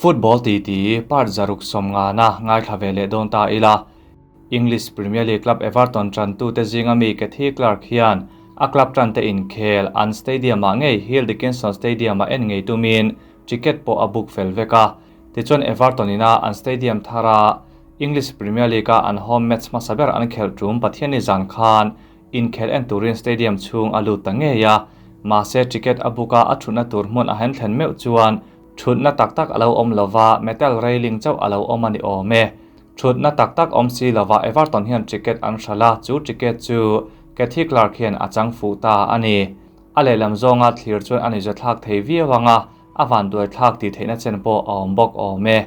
Football titi part 150na ngaithla ve leh dawn ta ila. English Premier League club Everton tantute zinga mi Kathy Clark hian a club tante inkhel an stadium-ah ngei Hill Dickinson Stadium-ah en ngei tumin ticket pawh a book fel vek a. Tichuan Everton ina an stadium thara English Premier League-a an home match hmasa ber an khelh tum Pathianni zan khan inkhel en turin stadium chhung a lut ta ngei a. Mahse ticket a book a a thutna tur hmun a hen thlen meuh chuan thutna tak tak a lo awm lova metal railing chauh a lo awm a ni awm e. Thutna tak tak awm si lova Everton hian ticket an hralh a, chu ticket chu Kathy Clark hian a chang fuh ta a ni. A lehlam zawnga thlir chuan a ni zathlak thei viau ang a, a van duai thlak tih theihna chen pawh a awm bawk awm e.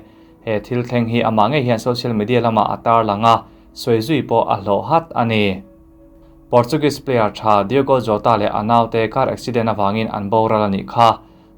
He thil thleng hi amah ngei hian social media lamah a tarlang a, sawi zui pawh a hlawh hat a ni. Portuguese player tha Diogo Jota leh a naute car accident avangin an boral a nih kha.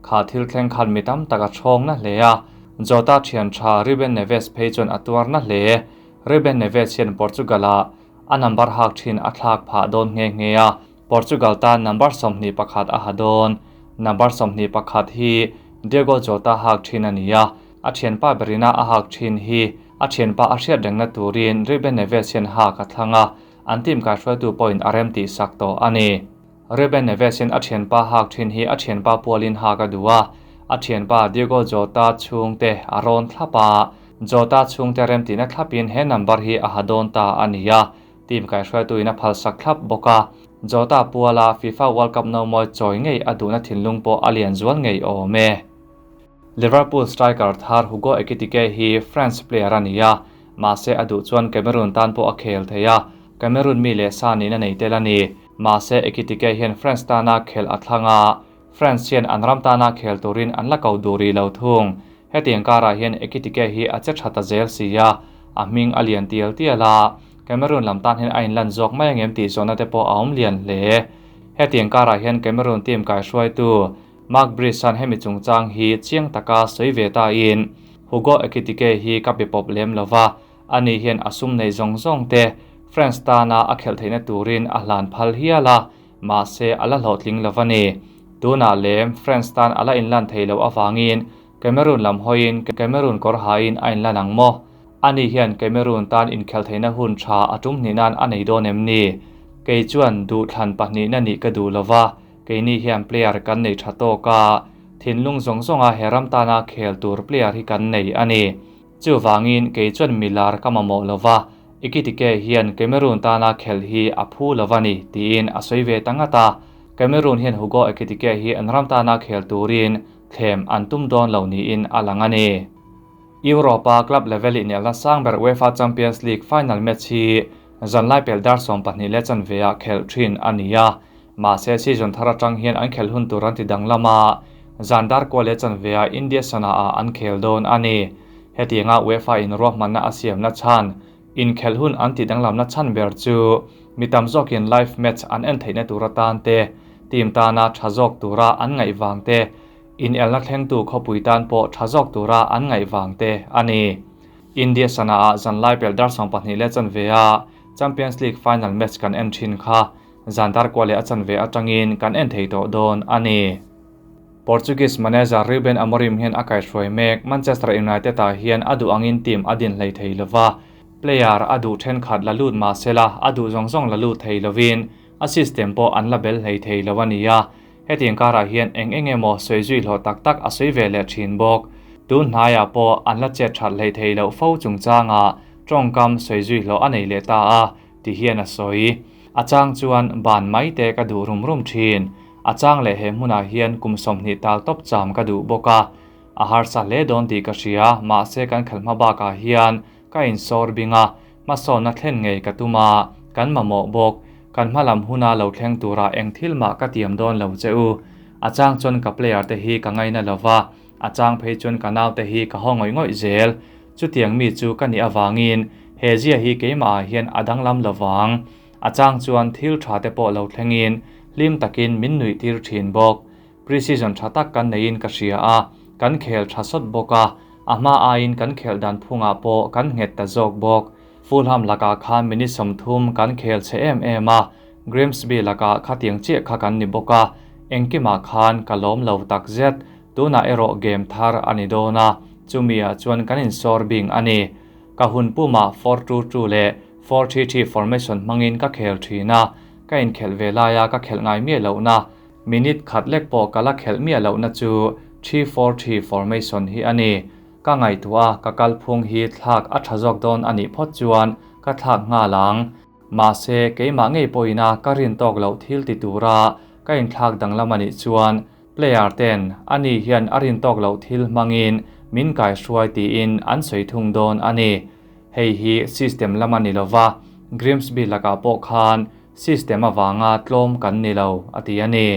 Kha thil thleng khan mi tam tak a thawng na hle a, Jota thian tha Ruben Neves phei chuan a tuar na hle. Ruben Neves hian Portugal-ah a number hak thin a thlak phah dawn nghe nghe a, Portugal tan number 21 a ha dawn. Number 21 hi Diogo Jota hak thin a ni a, a thianpa berina a hak thin hi a thianpa a hriat rengna turin Ruben Neves hian hak a thlang a, an team kaihruaitu pawhin a rem tih sak tawh a ni. Ruben Neves hian a thianpa hak thin hi a thianpa pualin hak a duh a, a thianpa Diogo Jota chhungte a rawn thlap a, Jota chhungte rem tihna thlapin he number hi a ha dawn ta a ni a, team kaihruaituin a phal sak thlap bawk a, Jota puala FIFA World Cup no mawi chawi ngei a duhna thinlung pawh a lian zual ngei awm e. Liverpool striker thar Hugo Ekitike hi France player a ni a, mahse a duh chuan Cameroon tan pawh a khel thei a, Cameroon mi leh sa nihna nei tel a ni. Mahse Ekitike hian France tana khel a thlang a, France hian an ram tana khel turin an la ko duh rih lo thung. Hetiang karah hian Ekitike hi a che tha ta zel si a, a hming a lian tial tial a, Cameroon lam tan hian a inlan zawk mai angem tih zawhna te pawh a awm lian hle. Hetiang karah hian Cameroon team kaihruaitu Marc Brys-a'n hemi chungchang hi chiang taka sawi ve tain Hugo Ekitike hi ka pe pawp lem lova, ani hian a sum nei zawng zawng te France tana a khelh theihna turin a hlan phal hial a, mahse a la hlawhtling lo a ni. Tunah lem France tan a la inlan thei loh avangin Cameroon lam hawiin Cameroon kawr hain a inlan ang maw? Ani hian Cameroon tan inkhelh theihna hun tha a tum hnih nan a nei dawn em ni? Kei chuan duhthlan pahnihna nih ka duh lova, keini hian player kan nei tha tawk a, thinlung zawng zawnga he ram tana khel tur player hi kan nei a ni. Chuvangin kei chuan milar ka mamawh lova, Ekitike hian Cameroon tana khelh hi a phu lova ni tiin a sawi ve ta ngat a. Cameroon hian Hugo Ekitike hi an ram tana khel turin thlem an tum dawn lo niin a lang a ni. Europa club level inelna sang ber UEFA Champions League final match hi zanlai pel dar 12 leh chanve-ah khelh thin a ni a. Mahse season thar atang hian an khelh hun tur an ti danglam a, zan dar kua leh chanve-ah India sana-ah an khel dawn a ni. Hetianga UEFA in ruahmanna a siamna chhan, inkhelh hun an ti danglamna chhan ber chu mi tam zawkin live match an en theihna tur atan te, team tana tha zawk tura an ngaih vang te, inelna thlengtu khawpui tan pawh tha zawk tura an ngaih vang te a ni. India sana-ah zanlai pel dar 12 leh chanve-ah Champions League final match kan en thin kha zan dar kua leh a chanve atangin kan en thei tawh dawn a ni. Portuguese manager Ruben Amorim hian a kaihruai mek Manchester United-ah hian a duh angin team a din hlei thei lova, player a duh thenkhat la lut mahsela a duh zawng zawng la lut thei lovin a system pawh an la bel hlei thei lo a ni a. Hetiang karah hian eng eng emaw sawi zui hlawh tak tak a sawi ve leh thin bawk. Tun hnaiah pawh an la chet that hlei thei loh fo chungchangah tawngkam sawi zui hlawh a nei leh ta a, ti hian a sawi. A chang chuan ban mai te ka duh rum rum thin. A chang leh he hmunah hian kum 20 tal tawp cham ka duh bawk a. A harsa hle dawn tih ka hria, mahse kan khelh hma bakah hian ka insawr bing a, hmasawnna thlen ngei ka tum a, kan mamawh bawk. Kan hmalam huna lo thleng turah eng thil mah ka tiam dawn lo che u. A chang chuan ka player te hi ka ngaina lova, a chang phei chuan ka nau te hi ka haw ngawih ngawih zel. Chutiang mi chu ka nih avangin he zia hi keimahah hian a danglam lovang. A chang chuan thil tha te pawh lo thlengin hlim takin min nuih tir thin bawk. Pre-season tha tak kan neiin ka hria a, kan khel tha sawt bawk a, a hma aiin kan khel dan phungah pawh kan nghet ta zawk bawk. Fulham lakah khan minute 30 kan khel che em em a, Grimsby lakah khatiang chiah kha kan ni bawk a, engkimah khan ka lawm lo tak zet. Tunah erawh game thar a ni dawn a, Chumi ah chuan kan insawr bing a ni. Ka hun pumah 4-2-2 leh 4-3-3 formation hmangin ka khel thin a, ka inkhelh ve laia ka khelh ngai miah lohna, minute khat lek pawh ka la khelh miah lohna chu 3-4-3 formation hi a ni. Ka ngaihtuah a, ka kalphung hi thlak a tha zawk dawn a nih phawt chuan ka thlak nghal ang. Mahse, keimah ngei pawhina ka rin tawk loh thil ti tura ka inthlak danglam a nih chuan player ten ani hian a rin tawk loh thil hmangin min kaihruai tiin an sawi thung dawn a ni. Hei hi system lam a ni lova, Grimsby lakah pawh khan system avanga tlawm kan ni lo, a ti a ni.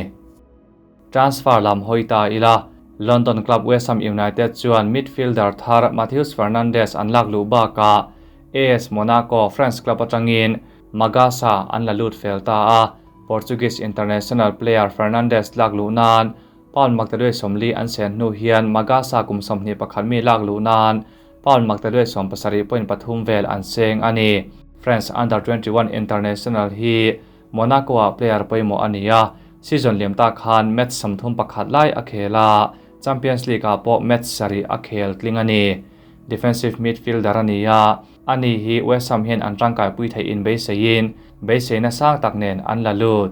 Transfer lam hawi ta ila, London club West Ham United chuan midfielder thar Matheus Fernandes an lak luh bakah AS Monaco France club atangin Magassa an la lut fel ta a, Portuguese international player Fernandes lak luh nan pound maktaduai 40 an sen hnu hian Magassa kum 21 mi lak luh nan pound maktaduai 17.3 vel an seng a ni. France Under 21 international hi Monaco-ah player pawimawh a ni a, season liam ta khan match 31 lai a khel a, Champions League-ah pawh match sarih a khel tling a ni. Defensive midfielder a ni a, ani hi West Ham hian an tangkaipui theih inbeiseiin beiseina sang tak nen an la lut.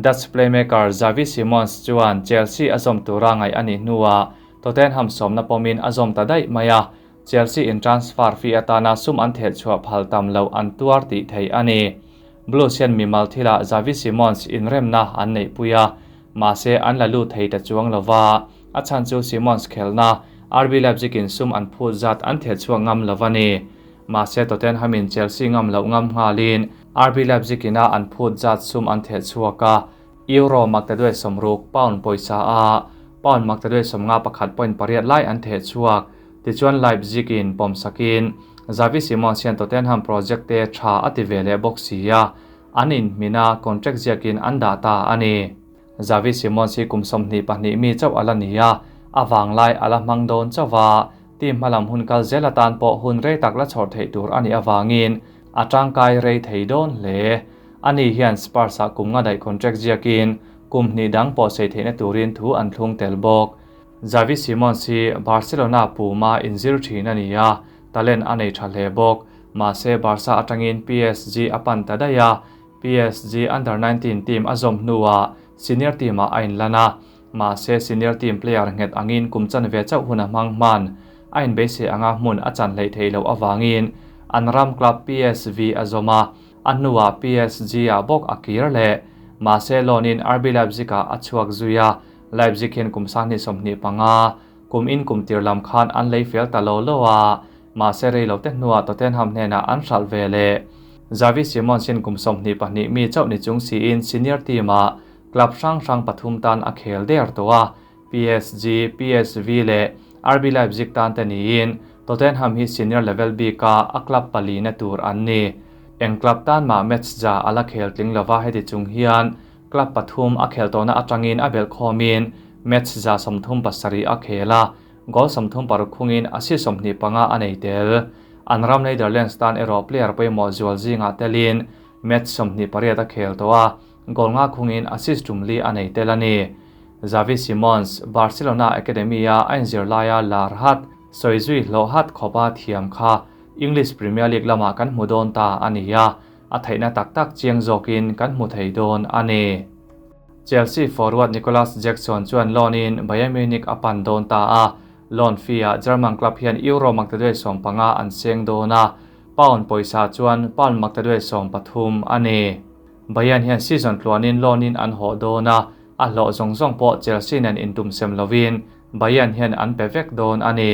Dutch playmaker Xavi Simons chuan Chelsea a zawm tura ngaih a nih hnuah Tottenham sawmna pawmin a zawm ta daih mai a, Chelsea in transfer fee atana sum an theh chhuah phal tam loh an tuar tih theih a ni. Blues hian mimal thilah Xavi Simons inremna an neihpui a, mahse an la lut thei ta chuang lova, a chhan chu Simons khelhna RB Leipzig in sum an phut zat an theh chhuak ngam lo a ni. Mahse Tottenham in Chelsea ngam loh ngam nghalin RB Leipzig ina an phut zat sum an theh chhuak a, Euro maktaduai 60 pound pawisa a pound maktaduai 51.8 lai an theh chhuak. Tichuan Leipzig in pawm sakin Xavi Simons hian Tottenham project te tha a ti ve leh bawk si a, an inhmina contract ziakin an dah ta a ni. Xavi Simons hi kum 22 mi chauh a la ni a, a vanglai a la hmang dawn chauh a, team hmalam hun kal zel atan pawh hun rei tak la chhawr theih tur a nih avangin a tangkai rei thei dawn hle. Ani hian Spurs ah kum nga daih contract ziakin kum hnih dang pawh sei theihna turin thu an thlung tel bawk. Xavi Simons hi Barcelona puma inzir thin a ni a, talent a nei tha hle bawk. Mahse Barca atangin PSG a pan ta daih a, PSG Under 19 team a zawm hnuah senior team ah a inlan a. Mahse senior team player nghet angin kum chanve chauh hun a hmang hman. A inbeisei anga hmun a chan hleih theih loh avangin an ram club PSV a zawm a, a hnuah PSG ah bawk a kir leh. Mahse loan in RB Leipzig ah a chhuak zui a, Leipzig hian kum 2025, kum in kum tir lam khan an lei fel ta lo lo a, mahse rei lo te hnuah Tottenham hnenah an hralh ve leh. Xavi Simons hian kum 22 mi chauh ni chung siin senior team ah club hrang hrang pathum tan a khel der tawh a, PSG, PSV leh RB Leipzig tan te niin Tottenham hi senior level bika a club pali na tur an ni. Eng club tan mah match za a la khel tling lova heti chung hian club pathum a khel tawhna atangin a belh khawmin match za 37 a khel a, goal 36 khungin assist 25 a nei tel. An ram Netherlands tan erawh player pawimawh zual zingah telin match 28 a khel tawh a, goal nga khungin assist tumli a nei tel a ni. Xavi Simons, Barcelona Academy a a inzir laia lar hat, sawizui hlawh hat khawpa thiam kha English Premier League lamah kan hmu dawn ta a ni a, a theihna tak tak chiang zawkin kan hmu thei dawn a ni. Chelsea forward Nicolas Jackson chuan loan in Bayern Munich a pan dawn ta a, loan fee ah German club hian euro maktaduai 15 an seng dawn a, pound pawisa chuan pound maktaduai 13 a ni. Bayern hian season tluanin loan in an hawh dawn a, a hlawh zawng zawng pawh Chelsea nen intum sem lovin Bayern hian an pe vek dawn a ni.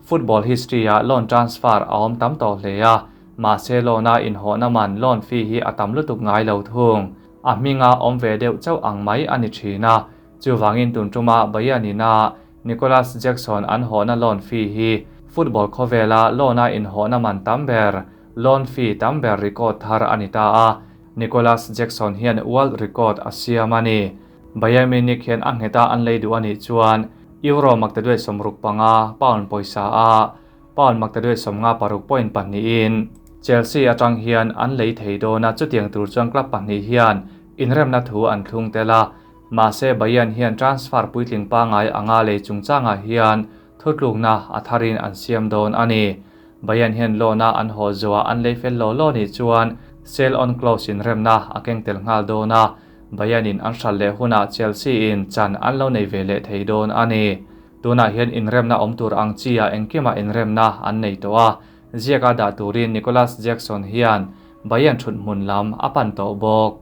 Football history ah loan transfer a awm tam tawh hle a, mahse loan a inhawhna man loan fee hi a tam lutuk ngai lo thung. A hminga awm ve deuh chauh ang mai a ni thin a, chuwangin tun tuma Bayern ina Nicolas Jackson an hawhna loan fee hi football khawvela loan a inhawhna man tam ber, loan fee tam ber record thar a ni ta a, Nicolas Jackson hian world record a siam a ni. Bayern Munich hian a ngheta an lei duh a nih chuan euro maktaduai 65 pound pawisa a pound maktaduai 56.2 in Chelsea atang hian an lei thei dawn a, chutiang tur chuan club pahnih hian inremna thu an thlung tel a, mahse Bayern hian transfer puitling pangai anga lei chungchangah hian thutlukna a tharin an siam dawn a ni. Bayern hian loan-a an haw zuah an lei fel law law nih chuan sell on clause inremna a keng tel nghal dawn a, Bayern in an hralh leh hunah Chelsea in chan an lo nei ve leh thei dawn a ni. Tunah hian inremna awm tur ang chi ah engkimah inremna an nei tawh a, ziaka dah turin Nicolas Jackson hian Bayern thut hmun lam a pan tawh bawk.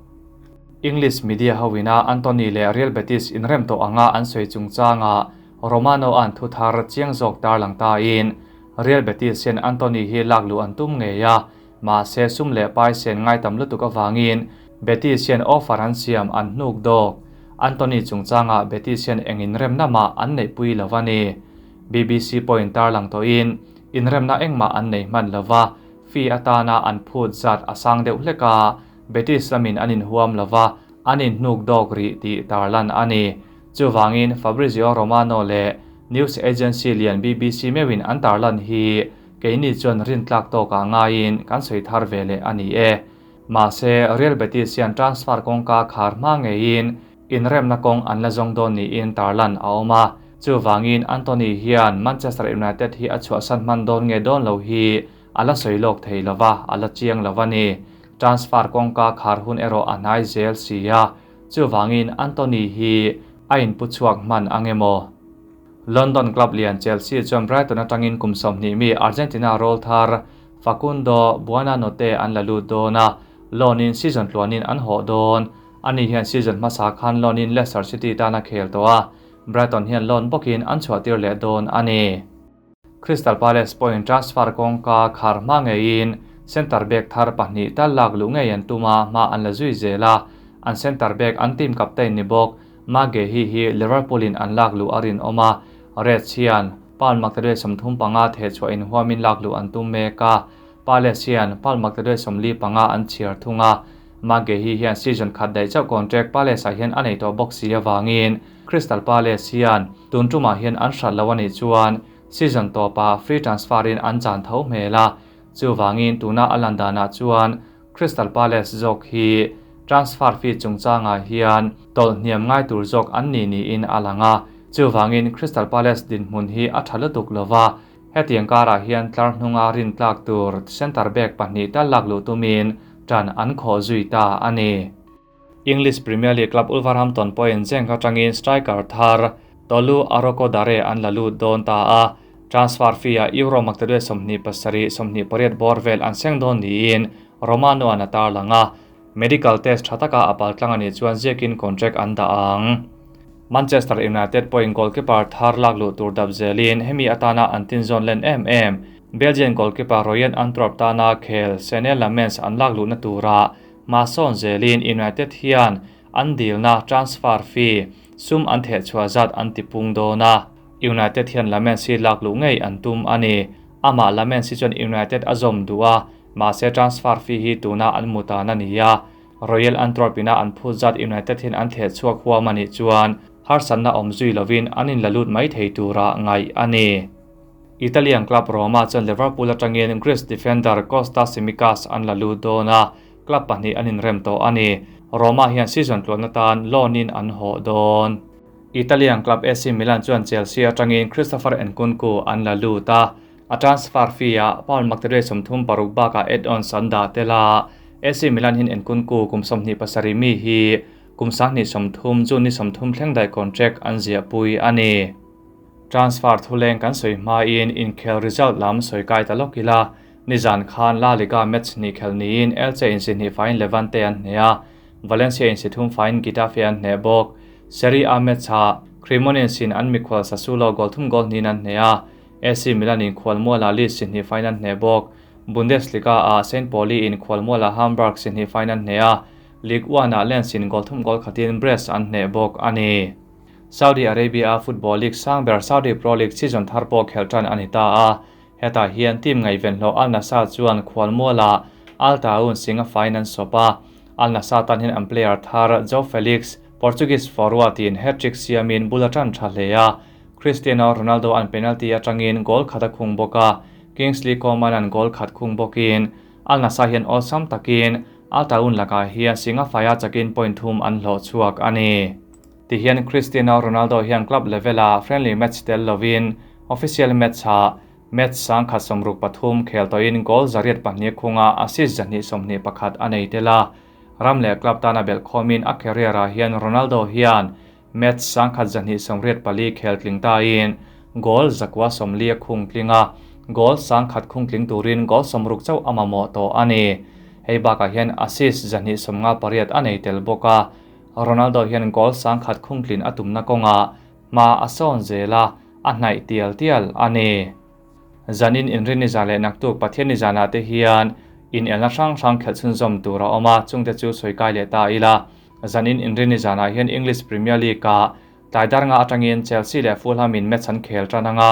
English media ho ina Antony leh Real Betis inrem tawh anga an sawi chungchangah Romano-a'n thu thar chiang zawk tarlang tain Real Betis hian Antony hi lak luh an tum ngei a, mahse sum leh pai sen ngai tam lutuk avangin Betis hian offer an siam an hnuk dawk. Antony chungchangah Betis hian eng inremna mah an neihpui lo a ni. BBC pawhin tarlang tawhin inremna engmah an nei hman lo va, fee atana an phut zat a sang deuh hlek a, Betis lamin an inhuam lo va, an inhnuk dawk rih tih tarlan a ni. Chuvangin Fabrizio Romano leh news agency lian BBC meuhin an tarlan hi keini chuan rintlak tawkah ngaiin kan sawi thar ve leh a ni e. Mahse, Real Betis hian transfer kawngka khar hma ngeiin inremna kawng an la zawng dawn niin tarlan a awm a. Chuvangin Antony hian Manchester United hi a chhuahsan hman dawn nge dawn lo hi a la sawi lawk thei lo va, a la chiang lo a ni. Transfer kawngka khar hun erawh a hnai zel si a, chuvangin Antony hi a inpu chhuak hman ang emaw? London club lian Chelsea chuan Brighton atangin kum 20 mi Argentina rawlthar Facundo Buonanotte an la lut dawn a, loan-in season tluanin an hawh dawn. Ani hian season hmasa khan loan-in Leicester City tan a khel tawh a, Brighton hian loan bawkin an chhuahtir leh dawn a ni. Crystal Palace pawhin transfer kawngka khar hma ngeiin centre back thar pahnih tal lak luh ngei an tum a, hma an la zui zel a. An centre back an team captain ni bawk Maguehi hi Liverpool in an lak luh a rinawm a, Reds hian Paul Makdadwe 35 thehchhuah inhuamin lak luh an tum mek a, Palace hian Paul Makdadwe 45 an chhiar thung a. Maguehi hian season khat daih chauh contract Palace ah hian a nei tawh bawk si avangin Crystal Palace hian tun tumah hian an hrat lo a nih chuan season tawpah free transfer in an chan tho hmel a, chuvangin tuna a lan danah chuan Crystal Palace zawk hi transfer fee chungchangah hian tawlh hniam ngai tur zawk an ni niin a lang a, chuvangin Crystal Palace dinhmun hi a tha lutuk lova, hetiang karah hian tlar hnunga rin tlak tur centre back pahnih tal lak luh tumin tan an khawh zui ta a ni. English Premier League club Wolverhampton pawhin Genk atangin striker thar Tolu Arokodare an la lut dawn ta a, transfer fee-ah Euro maktaduai 27, 28 bawr vel an seng dawn niin Romano-a'n a tarlang a, medical test tha taka a paltlang a nih chuan ziakin contract an dah ang. Manchester United pawhin goalkeeper thar lak luh tur dap zelin hemi atana an tinzawn len em em Belgian goalkeeper Royal Antwerp tana khel Senne Lammens an lak luhna tura Hmasawn zelin United hian an dilna transfer fee sum an thehchhuah zat an ti pung dawn a, United hian Lammens hi lak luh ngei an tum a ni. Amah Lammens hi chuan United a zawm duh a, mahse transfer fee hi tuna an mu tan a ni a, Royal Antwerp ina an phut zat United hian an thehchhuak huam a nih chuan harsatna awm zui lovin an inla lut mai thei tura ngaih a ni. Italian club Roma chuan Liverpool atangin Greece defender Kostas Tsimikas an la lut dawn a, club pahnih an inrem tawh a ni. Roma hian season tluan atan loan-in an hawh dawn. Italian club AC Milan chuan Chelsea atangin Christopher Nkunku an la lut a, a transfer fee-ah pound maktaduai 36 bakah add-ons an dah tel a. AC Milan hian Nkunku kum 27 mi hi kum 2030 June ni 30 thleng daih contract an ziahpui a ni. Transfer thuleng kan sawi hmain inkhel result lam sawi kai ta lawk ila, nizan khan La Liga match hnih khel niin Elche in si hnih faiin Levante an hneh a, Valencia in si thum faiin Getafe an hneh bawk. Serie A match ah Cremonese in an mikhual Sassuolo goal thum goal hnihin an hneh a, AC Milan in khualmualah Leeds si hnih faiin an hneh bawk. Bundesliga ah Saint Pauli in khualmualah Hamburg si hnih faiin an hneh a, Ligue 1 ah Lens in goal thum goal khatin Brest an hneh bawk a ni. Saudi Arabia-a football league sang ber Saudi Pro League season thar pawh khelh tan a ni ta a, hetah hian team ngaihven hlawh Al Nassr chuan khualmualah Al Ta'awun Singh a faiin an sawp a, Al Nassr tan hian an player thar Joao Felix, Portuguese forward in hat-trick siamin bul a tan tha hle a, Cristiano Ronaldo an penalty atangin goal khat a khung bawk a, Kingsley Coman an goal khat khung bawkin Al Nassr hian awlsam takin Al Ta'awun lakah hian Singh a faia chakin point thum an hlawh chhuak a ni. Tihian Cristiano Ronaldo hian club level-a friendly match tel lovin Official match-ah match 1063 khel tawhin goal 802 khunga assist 221 a nei tel a. Ram leh club tana belhkhawmin a career-ah hian Ronaldo hian match 1184 khel tling tain goal 940 khung tling a, goal 1000 khung tling turin goal 60 chauh a mamawh tawh a ni. Hei bakah hian assist 258 a nei tel bawk a. Ronaldo hian goal 1000 khung tlin a tumna kawngah hma a sawn zel a, a hnaih tial tial a ni. Zanin Inrinni zan leh naktuk Pathianni zanah te hian inelna hrang hrang khelh chhunzawm tur a awm a, chungte chu sawi kai leh ta ila. Zanin Inrinni zanah hian English Premier League-ah tlai dar nga atangin Chelsea leh Fulham in match an khel tan ang a,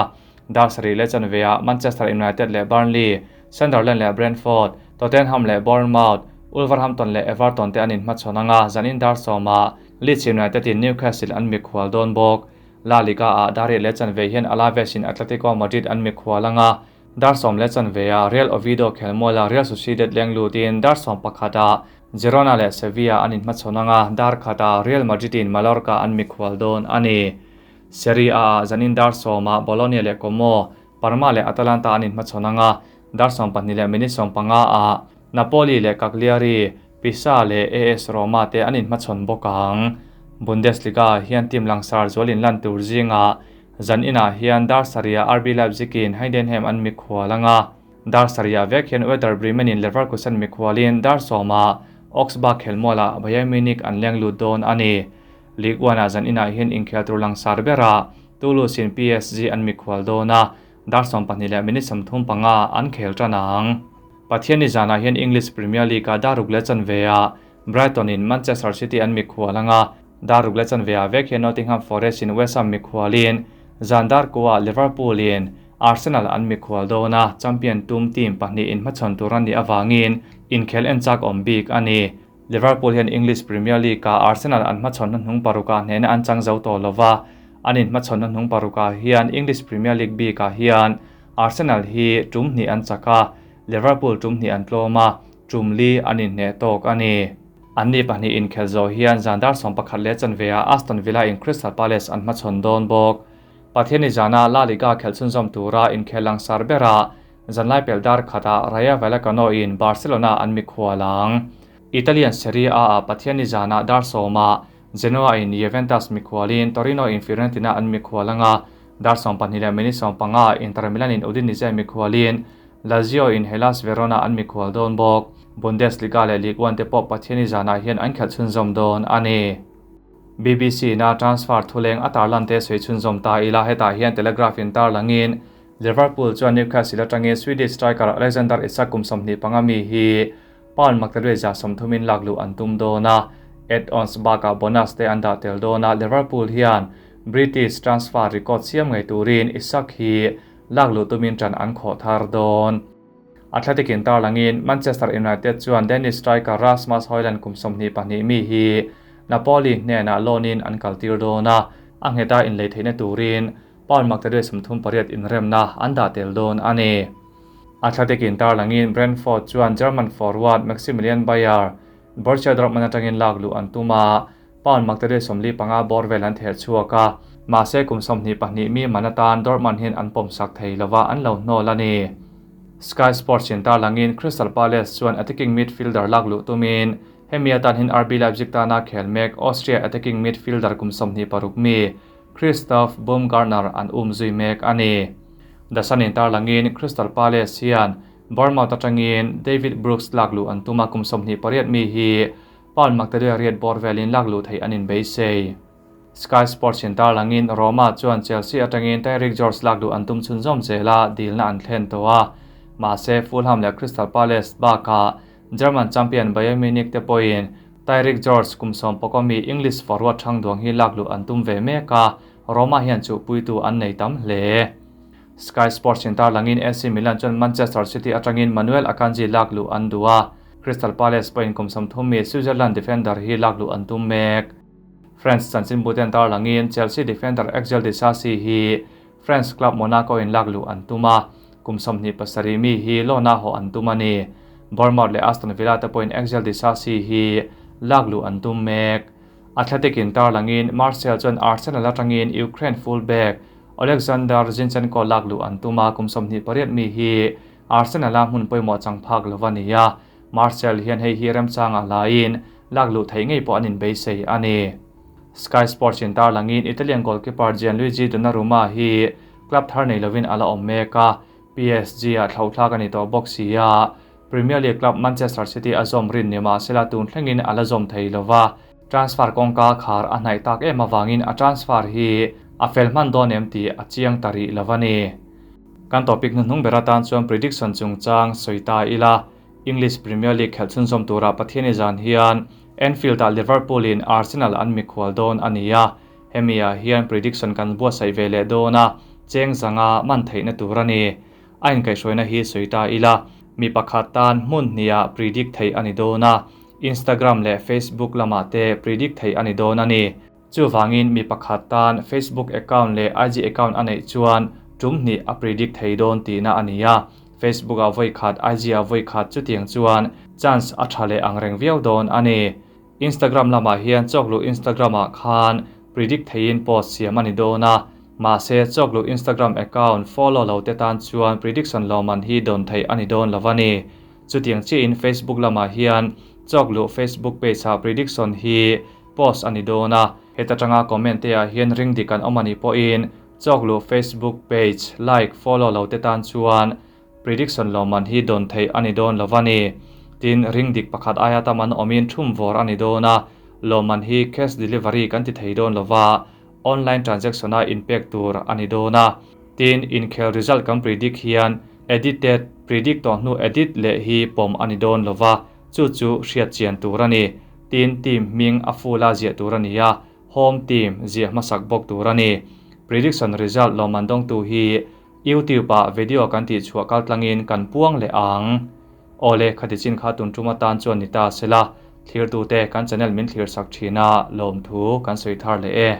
dar sarih leh chanveah Manchester United leh Burnley, Sunderland leh Brentford, Tottenham leh Bournemouth, Wolverhampton leh Everton te an inhmachhawn ang a, zanin dar sawmah Leeds United in Newcastle an mikhual dawn bawk. La Liga-ah dar riat leh chanve hian Alaves in Atletico Madrid an mikhual ang a, dar sawm leh chanveah Real Oviedo khelmuala Real Sociedad leng lutin dar sawm pakhatah Girona leh Sevilla an inhmachhawn ang a, dar khatah Real Madrid in Mallorca an mikhual dawn a ni. Serie A-ah zanin dar sawmah Bologna leh Como, Parma leh Atalanta an inhmachhawn ang a, dar 12 leh minute 15-ah Napoli leh Cagliari, Pisa leh AS Roma te an inhmachhawn bawk ang. Bundesliga-ah hian team langsar zual inlan tur zingah zan inah hian dar sarihah RB Leipzig-in Heidenheim an mikhual ang a, dar sarihah vek hian Werder Bremen-in Leverkusen mikhualin dar sawmah Augsburg khelmualah Bayern Munich an leng lut dawn a ni. Ligue 1-ah zan inah hian inkhel tur langsar berah Toulouse-in PSG an mikhual dawn a, dar 12 leh minute 35 an khel tan ang. Pathianni zanah hian English Premier League-ah dar ruk leh chanveah Brighton-in Manchester City an mikhual ang a, dar ruk leh chanveah vek hian Nottingham Forest-in West Ham mikhualin zan dar kuah Liverpool-in Arsenal an mikhual dawn a, champion tum team pahnih inhmachhawn tur an nih avangin inkhel en chak awm bik a ni. Liverpool hian English Premier League-ah Arsenal an hmachhawn hnuhnung parukah hnehna an chang zo tawh lo va, an inhmachhawn hnuhnung parukah hian English Premier League bikah hian Arsenal hi tum hnih an chak a, Liverpool tum hnih an tlawm a, tum li an inhneh tawk a ni. Anni pahnih inkhel zawh hian zan dar 11 leh chanveah Aston Villa in Crystal Palace an hmachhawn dawn bawk. Pathianni zana La Liga khelh chhunzawm tura inkhel langsar berah zanlai pel dar khatah Rayo Vallecano in Barcelona an mikhual ang. Italian Serie A-ah Pathianni zanah dar sawmah Genoa in Juventus mikhualin Torino in Fiorentina an mikhual ang a, dar 12 leh minute 15 Inter Milan in Udinese mikhualin Lazio in Hellas Verona an mikhual dawn bawk. Bundesliga leh Ligue 1 te pawh Pathianni zanah hian an khelh chhunzawm dawn a ni. BBC na transfer thuleng a tarlan te sawi chhunzawm ta ila hetah hian Telegraph in tarlangin Liverpool chuan Newcastle atangin Swedish striker Alexander Isak kum 25 mi hi pound maktaduai 30 in lak luh an tum dawn a, add-ons bakah bonus te an dah tel dawn a, Liverpool hian British transfer record siam ngei turin Isak hi lak luh tumin tan an khawh thar dawn. Athletic in tarlangin Manchester United chuan Danish striker Rasmus Hojlund kum 22 mi hi Napoli hnenah loan in an kaltir dawn a, a ngheta inlei theihna turin pound maktaduai 38 inremna an dah tel dawn a ni. Athletic in tarlangin Brentford chuan German forward Maximilian Beier Borussia Dortmund atangin lak luh an tum a, pound maktaduai 45 bawr vel an theh chhuak a, mahse kum 22 mi man atan Dortmund hian an pawmsak thei lova an lo hnawl a ni. Sky Sports in tarlangin Crystal Palace chuan attacking midfielder lak luh tumin hemi atan hian RB Leipzig tana khel mek Austria attacking midfielder kum 26 mi Christoph Baumgartner an um zui mek a ni. The Sun in tarlangin Crystal Palace hian Bournemouth atangin David Brooks lak luh an tum a, kum 28 mi hi pound maktaduai riat bawr velin lak luh theih an inbeisei. Sky Sports in tarlangin Roma chuan Chelsea atangin Tyrick George lak luh an tum chhunzawm zela dilna an thlen tawh a, mahse Fulham leh Crystal Palace bakah German champion Bayern Munich te pawhin Tyrick George kum 11 mi English forward thang duang hi lak luh an tum ve mek a, Roma hian chuhpuitu an nei tam hle. Sky Sports in tarlangin AC Milan chuan Manchester City atangin Manuel Akanji lak luh an duh a, Crystal Palace pawhin kum 30 mi Switzerland defender hi lak luh an tum mek. French chanchinbu ten tarlangin Chelsea defender Axel Disasi hi French club Monaco in lak luh an tum a, kum 27 mi hi loan-a haw an tum a ni. Bournemouth leh Aston Villa te pawhin Axel Disasi hi lak luh an tum mek. Athletic in tarlangin Martial chuan Arsenal atangin Ukraine fullback Oleksandr Zinchenko lak luh an tum a, kum 28 mi hi Arsenal-a hmun pawimawh chang phak lo a ni a, Martial hian hei hi remchangah laiin lak luh theih ngei pawh an inbeisei a ni. Sky Sports in tarlangin Italian goalkeeper Gianluigi Donnarumma hi club thar nei lovin a la awm mek a, PSG-ah thlauhthlak a ni tawh bawk si a, Premier League club Manchester City a zawm rin ni mahsela tun thlengin a la zawm thei lo va, transfer kawngka khar a hnaih tak em avangin a transfer hi a fel hman dawn em tih a chiang ta rih lo a ni. Kan topic hnuhnung ber atan chuan prediction chungchang sawi ta ila, English Premier League khelh chhunzawm tura Pathiani zan hian Anfield-ah Liverpool-in Arsenal an mikhual dawn a ni a, hemi-ah hian prediction kan buatsaih ve leh dawn a, cheng zanga man theihna tur a ni. A inkaihhruaina hi sawi ta ila, mi pakhat tan hmun hniah predict theih a ni dawn a, Instagram leh Facebook lamah te predict theih a ni dawn a ni. Chuvangin mi pakhat tan Facebook account leh IG account a neih chuan tum hnih a predict thei dawn tihna a ni a, Facebook-ah vawi khat, IG-ah vawi khat chutiang chuan chance a tha leh angreng viau dawn a ni. Instagram lamah hian chawkluh Instagram-ah khan predict theiin post siam a ni dawn a, mahse chawkluh Instagram account follow lo te tan chuan prediction lawmman hi dawn theih a ni dawn lo a ni. Chutiang chiahin Facebook lamah hian chawkluh Facebook page-ah prediction hi post a ni dawn a, heta tanga comment te ah hian ring dik an awm a nih pawhin chawkluh Facebook page like follow lo te tan chuan Prediction lawmman hi dawn theih a ni dawn lo a ni. Tin, ring dik pakhat aia tam an awmin thum vawr a ni dawn a, lawmman hi cash delivery kan ti thei dawn lo va, online transaction-a inpek tur a ni dawn a. Tin, inkhel result kan predict hian edited, predict tawh hnu edit leh hi pawm a ni dawn lo va, chu chu hriat chian tur a ni. Tin, team hming a full-a ziah tur a ni a, home team ziah hmasak bawk tur a ni. Prediction result lawmman dawngtu hi YouTube ah video kan tih chhuah kal tlangin kan puang leh ang. Awle, khati chin kha tun tum atan chuan ni ta sela, thlirtute kan channel min thlir sak thin a, lawmthu kan sawi thar leh e.